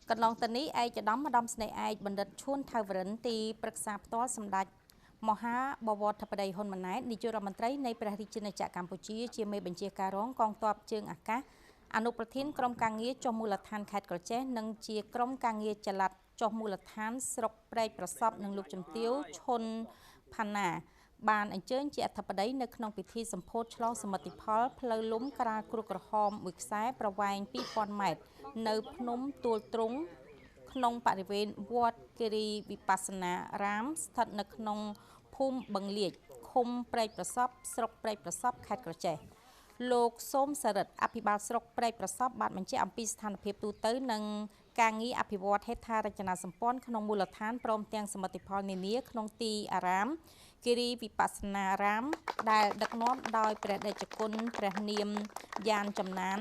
កន្លងទៅនេះឯកឧត្តមឧត្តមស្នេហ៍ឯកបណ្ឌិតឈួនថៅវរិនទីប្រឹក្សាផ្ទាល់សម្ដេចមហាបវរធិបតីហ៊ុនម៉ាណែតនាយករដ្ឋមន្ត្រីនៃព្រះរាជាណាចក្រកម្ពុជាជាមេបញ្ជាការរងកងទ័ពជើងអាកាសអនុប្រធានក្រុមការងារចុះមូលដ្ឋានខេត្តក្រចេះនិងជាក្រុមការងារចល័តចុះមូលដ្ឋានស្រុកព្រែកប្រសពនិងលោកជំទាវឈុនផាណាបានអញ្ជើញជាអធិបតីនៅក្នុងពិធីសម្ពោធឆ្លងសមិទ្ធផលផ្លូវលំក្រាលគ្រួសក្រហមមួយខ្សែប្រវែង 2000 ម៉ែត្រនៅភ្នំទួលទ្រង់ក្នុងបរិវេណវត្តគិរីវិបស្សនារាមស្ថិតនៅក្នុងភូមិបឹងលាជឃុំព្រែកប្រសពស្រុកព្រែកប្រសពខេត្តក្រចេះលោកសូមសរិទ្ធអភិបាលស្រុកព្រែកប្រសពបានបញ្ជាក់អំពីស្ថានភាពទូទៅនិងការងារអភិវឌ្ឍហេដ្ឋារចនាសម្ព័ន្ធក្នុងមូលដ្ឋានព្រមទាំងសមិទ្ធផលនានាក្នុងទីអារាមគិរីវិបស្សនារាមដែលដឹកនាំដោយព្រះតេជគុណព្រះនាមយ៉ានចំណាន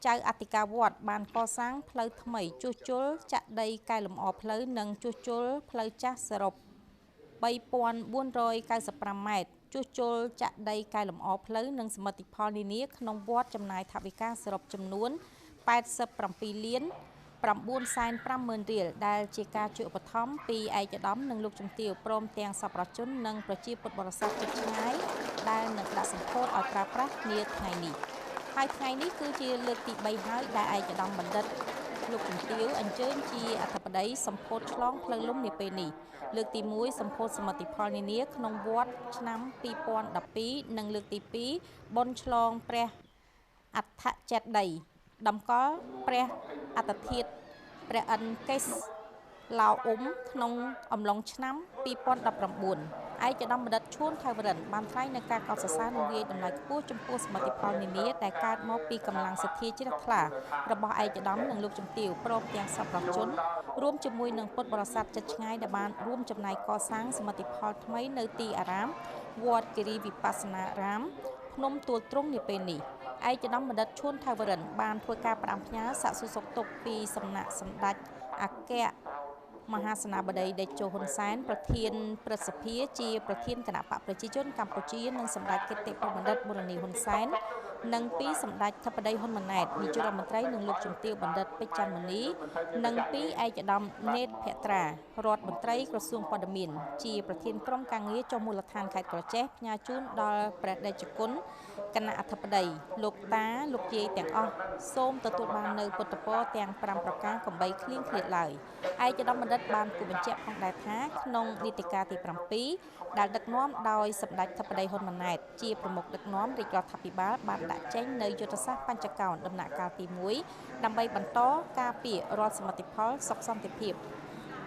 ចៅអធិការវត្តបានកសាងផ្លូវថ្មីជួសជុលចាក់ដីកែលម្អផ្លូវនិងជួសជុលផ្លូវចាស់សរុប 3495 ម៉ែត្រជួសជុលចាក់ដីកែលម្អផ្លូវនិងសមិទ្ធផលនានាក្នុងវត្តចំណាយថវិកាសរុបចំនួន87លាន950,000រៀលដែលជាការជួយឧបត្ថម្ភពីឯកឧត្តមនិងលោកជំទាវព្រមទាំងសប្បុរសជននិងប្រជាពុទ្ធបរិស័ទជិតឆ្ងាយដែលនឹងដាក់សម្ពោធឲ្យប្រើប្រាស់នាថ្ងៃនេះហើយថ្ងៃនេះគឺជាលើកទី3ហើយដែលឯកឧត្តមបណ្ឌិតលោកជំទាវអញ្ជើញជាអធិបតីសម្ពោធឆ្លងផ្លូវលំនាពេលនេះលើកទី1សម្ពោធសមិទ្ធផលនានាក្នុងវត្តឆ្នាំ2012និងលើកទី2បុណ្យឆ្លងព្រះអដ្ឋចេតិយតម្កល់ព្រះអត្តធាតុព្រះឥន្ទកេសឡាវអ៊ុំក្នុងអំឡុងឆ្នាំ2019ឯកឧត្តមបណ្ឌិតឈួនថៅវរិនបានថ្លែងនៅការកោតសរសើរនិងវាយតម្លៃខ្ពស់ចំពោះសមិទ្ធផលនានាដែលកើតមកពីកម្លាំងសទ្ធាជ្រះថ្លារបស់ឯកឧត្តមនិងលោកជំទាវព្រមទាំងសប្បុរសជនរួមជាមួយនឹងពុទ្ធបរិស័ទជិតឆ្ងាយដែលបានរួមចំណែកកសាងសមិទ្ធផលថ្មីនៅទីអារាមវត្តគិរីវិបស្សនារាមភ្នំទួលទ្រង់នាពេលនេះឯកឧត្តមបណ្ឌិតឈួនថៅវរិនបានធ្វើការផ្ដាំផ្ញើសាកសួរសុខទុក្ខពីសំណាក់សម្ដេចអគ្គមហាសេនាបតីតេជោហ៊ុនសែនប្រធានព្រឹទ្ធសភាជាប្រធានគណបក្សប្រជាជនកម្ពុជានិងសម្ដេចគតិបណ្ឌិតបូរនីហ៊ុនសែននិងពីសម្ដេចធិបតីហ៊ុនម៉ាណែតនាយករដ្ឋមន្ត្រីនិងលោកជំទាវបណ្ឌិតពេជ្រច័ន្ទមនីនិងពីឯកឧត្តមនេតភត្រារដ្ឋមន្ត្រីក្រសួងព័ត៌មានជាប្រធានក្រុមការងារចុះមូលដ្ឋានខេត្តក្រចេះផ្ញើជូនដល់ព្រះតេជគុណគណៈអធិបតីលោកតាលោកយាយទាំងអស់សូមទទួលបាននៅពុទ្ធពរទាំង5ប្រការកុំបីឃ្លៀងឃ្លាតឡើយឯកឧត្តមបណ្ឌិតបានគូបញ្ជាក់ផងដែរថាក្នុងនីតិកាលទី7ដែលដឹកនាំដោយសម្ដេចធិបតីហ៊ុនម៉ាណែតជាប្រមុខដឹកនាំរាជរដ្ឋាភិបាលបានដាក់ចេញនៅយុទ្ធសាស្ត្របញ្ចកោណដំណាក់កាលទី1ដើម្បីបន្តការពាររាល់សមិទ្ធផលសុខសន្តិភាព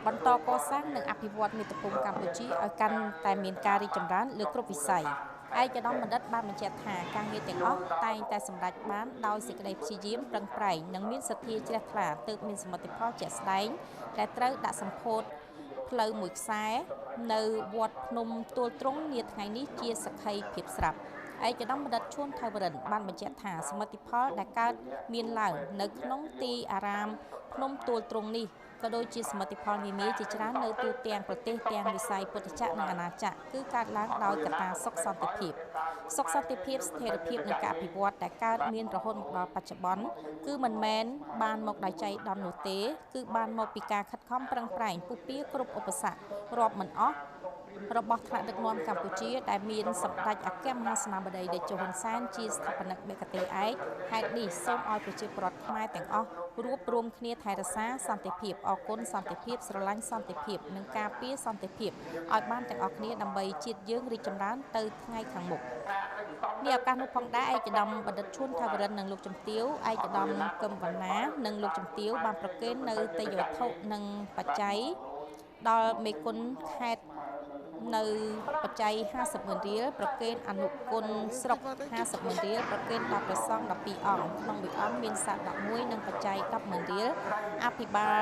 បន្តកសាងនិងអភិវឌ្ឍមាតុភូមិកម្ពុជាឲ្យកាន់តែមានការរីកចម្រើនលើគ្រប់វិស័យឯកឧត្តមបណ្ឌិតបានបញ្ជាក់ថាការងារទាំងអស់តែងតែសម្រេចបានដោយសេចក្តីព្យាយាមប្រឹងប្រែងនិងមានសទ្ធាជ្រះថ្លាទើបមានសមិទ្ធផលជាក់ស្ដែងដែលត្រូវដាក់សម្ពោធផ្លូវមួយខ្សែនៅវត្តភ្នំទួលទ្រង់នាថ្ងៃនេះជាសក្ខីភាពស្រាប់ឯកឧត្តមបណ្ឌិតឈួនថៅវរិនបានបញ្ជាក់ថាសមិទ្ធផលដែលកើតមានឡើងនៅក្នុងទីអារាមភ្នំទួលទ្រង់នេះក៏ដូចជាសមិទ្ធផលនានាជាច្រើននៅទូទាំងប្រទេសទាំងវិស័យពុទ្ធចក្រនិងអាណាចក្រគឺកើតឡើងដោយកត្តាសុខសន្តិភាពសុខសន្តិភាពស្ថិរភាពនិងការអភិវឌ្ឍដែលកើតមានរហូតមកដល់បច្ចុប្បន្នគឺមិនមែនបានមកដោយចៃដន្យនោះទេគឺបានមកពីការខិតខំប្រឹងប្រែងពុះពារគ្រប់ឧបសគ្គរាប់មិនអស់របស់ថ្នាក់ដឹកនាំកម្ពុជាដែលមានសម្ដេចអគ្គមហាសេនាបតីតេជោហ៊ុនសែនជាស្ថាបនិកមគ្គទេសឯកហេតុនេះសូមឲ្យប្រជាពលរដ្ឋខ្មែរទាំងអស់រួបរួមគ្នាថែរក្សាសន្តិភាពអរគុណសន្តិភាពស្រឡាញ់សន្តិភាពនិងការពារសន្តិភាពឲ្យបានទាំងអស់គ្នាដើម្បីជាតិយើងរីកចម្រើនទៅថ្ងៃខាងមុខនេះឱកាសនោះផងដែរឯកឧត្តមបណ្ឌិតឈួនថៅវរិននិងលោកជំទាវឯកឧត្តមកឹមវណ្ណានិងលោកជំទាវបានប្រគេននៅទេយវត្ថុនិងបច្ច័យដល់មេគុណខេត្តនៅបច្ច័យ50ម៉ឺនរៀលប្រគេនអនុគុណស្រុក50ម៉ឺនរៀលប្រគេនដល់ព្រះសង្ឃ12អង្គក្នុងមួយអង្គមានស័ក្តិ11និងបច្ច័យ10ម៉ឺនរៀលអភិបាល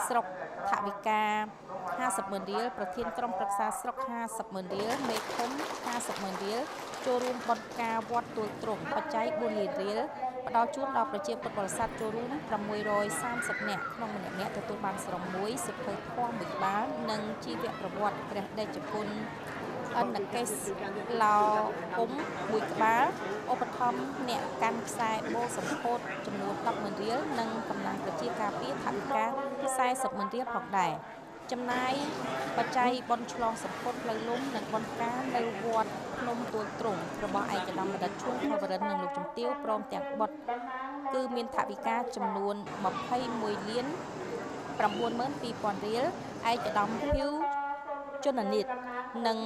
ស្រុកថវិកា50ម៉ឺនរៀលប្រធានក្រុមប្រឹក្សាស្រុក50ម៉ឺនរៀលមេឃុំ50ម៉ឺនរៀលចូលរួមបុណ្យការវត្តទួលទ្រង់បច្ច័យ4លានរៀលផ្ដល់ជូនដល់ប្រជាពុទ្ធបរិស័ទចូលរួម630នាក់ក្នុងម្នាក់ៗទទួលបានសរុបមួយសៀវភៅធម៌មួយក្បាលនិងជីវប្រវត្តិព្រះតេជគុណ ឥណកេសឡោអ៊ុំមួយក្បាល ឧបត្ថម្ភអ្នកកាន់ខ្សែបូសម្ពោធចំនួន 100,000 រៀល និងកម្លាំងប្រជាការពារថវិកា 400,000 រៀលផងដែរ។ ចំណាយបច្ច័យបុណ្យឆ្លងសម្ពោធផ្លូវលំ និងបុណ្យផ្កានៅវត្តភ្នំទួលទ្រង់របស់ឯកឧត្តមបណ្ឌិតឈួន ធវរិន និងលោកជំទាវ ព្រមទាំងបុត្រ គឺមានថវិកាចំនួន 21 លាន 92,000 រៀល ឯកឧត្តមហ៊ីវជននីត និង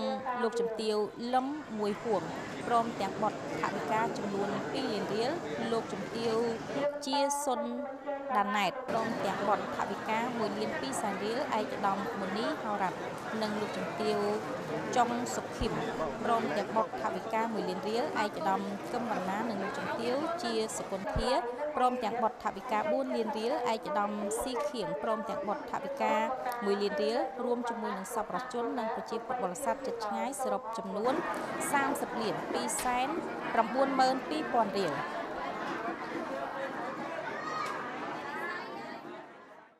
លោកជំទាវលឹមមួយហួង ព្រមទាំងបុត្រ ថវិកាចំនួន 2 លានរៀល លោកជំទាវជាសុនដាណែត ព្រមទាំងបុត្រ ថវិកា 1 លាន 2 សែនរៀល ឯកឧត្តមមុនីហោរ៉ាត់ និងលោកជំទាវចុងសុខឃីម ព្រមទាំងបុត្រ ថវិកា 1 លានរៀល ឯកឧត្តមកឹមបណ្ណា និងលោកជំទាវជាសកុន្ធា ព្រមទាំងបុត្រ ថវិកា 4 លានរៀល ឯកឧត្តមស៊ីខៀង ព្រមទាំងបុត្រ ថវិកា 1 លានរៀល រួមជាមួយនឹងសប្បុរសជន និងប្រជាពុទ្ធបរិស័ទជិតឆ្ងាយ សរុបចំនួន 30 លាន 2 សែន 92,000 រៀល។